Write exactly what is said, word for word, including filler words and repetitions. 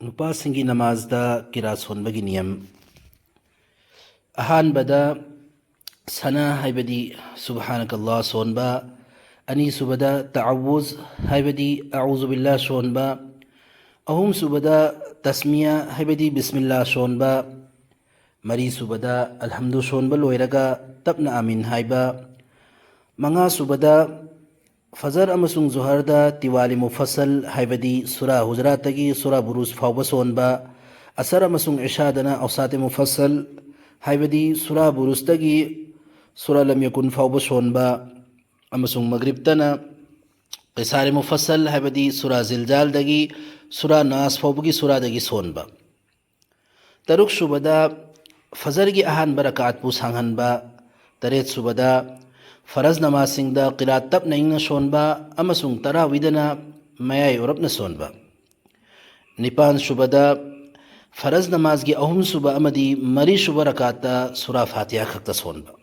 ꯅꯨꯄꯥꯁꯤꯡꯒꯤ ꯅꯃꯥꯖꯗ ꯀꯤꯔꯥ ꯁꯣꯟꯕꯒꯤ ꯅꯤꯌꯝ꯫ ꯑꯍꯥꯟꯕꯗ ꯁꯅꯥ ꯍꯥꯏꯕꯗꯤ ꯁꯨꯕꯍꯥꯅꯀꯜꯂꯥꯍ ꯁꯣꯟꯕ, ꯑꯅꯤꯁꯨꯕꯗ ꯇꯥꯋꯨꯖ ꯍꯥꯏꯕꯗꯤ ꯑꯎꯖꯨꯕꯤꯜꯂꯥ ꯁꯣꯟꯕ, ꯑꯍꯨꯝꯁꯨꯕꯗ ꯇꯁꯃꯤꯌꯥ ꯍꯥꯏꯕꯗꯤ ꯕꯤꯁꯃꯤꯜꯂꯥ ꯁꯣꯟꯕ, ꯃꯔꯤꯁꯨꯕꯗ ꯑꯜꯍꯝꯗꯨ ꯁꯣꯟꯕ ꯂꯣꯏꯔꯒ ꯇꯞꯅ ꯑꯥꯃꯤꯟ ꯍꯥꯏꯕ, ꯃꯉꯥꯁꯨꯕꯗ ꯐꯖꯔ ꯑꯃꯁꯨꯡ ꯖꯨꯍꯔꯗ ꯇꯤꯋꯥꯂꯤ ꯃꯨꯐꯁꯜ ꯍꯥꯏꯕꯗꯤ ꯁꯨꯔꯥ ꯍꯨꯖꯔꯥꯠꯇꯒꯤ ꯁꯨꯔꯥ ꯕꯨꯔꯨꯖ ꯐꯥꯎꯕ ꯁꯣꯟꯕ, ꯑꯁꯔ ꯑꯃꯁꯨꯡ ꯏꯁꯥꯗꯅ ꯑꯧꯁꯥꯇꯦ ꯃꯨꯐꯁꯜ ꯍꯥꯏꯕꯗꯤ ꯁꯨꯔꯥ ꯕꯨꯔꯨꯖꯇꯒꯤ ꯁꯨꯔꯥ ꯂꯝ ꯌꯀꯨꯟ ꯐꯥꯎꯕ ꯁꯣꯟꯕ, ꯑꯃꯁꯨꯡ ꯃꯒ꯭ꯔꯤꯕꯇꯅ ꯀꯤꯁꯥꯔꯦ ꯃꯨꯐꯁꯜ ꯍꯥꯏꯕꯗꯤ ꯁꯨꯔꯥ ꯖꯤꯜꯖꯥꯜꯗꯒꯤ ꯁꯨꯔꯥ ꯅꯥꯁ ꯐꯥꯎꯕꯒꯤ ꯁꯨꯔꯥꯗꯒꯤ ꯁꯣꯟꯕ꯫ ꯇꯔꯨꯛꯁꯨꯕꯗ ꯐꯖꯔꯒꯤ ꯑꯍꯥꯟꯕ ꯔꯀꯥꯠꯄꯨ ꯁꯥꯡꯍꯟꯕ꯫ ꯇꯔꯦꯠꯁꯨꯕꯗ ꯐꯔꯖ ꯅꯃꯥꯖꯁꯤꯡꯗ ꯀꯤꯔꯥꯠ ꯇꯞꯅ ꯏꯪꯅ ꯁꯣꯟꯕ ꯑꯃꯁꯨꯡ ꯇꯔꯥꯋꯤꯗꯅ ꯃꯌꯥꯏ ꯑꯣꯔꯞꯅ ꯁꯣꯟꯕ꯫ ꯅꯤꯄꯥꯟꯁꯨꯕꯗ ꯐꯔꯖ ꯅꯃꯥꯖꯒꯤ ꯑꯍꯨꯝꯁꯨꯕ ꯑꯃꯗꯤ ꯃꯔꯤꯁꯨꯕ ꯔꯀꯥꯠꯇ ꯁꯨꯔꯥ ꯐꯥꯇꯤꯍꯥ ꯈꯛꯇ ꯁꯣꯟꯕ꯫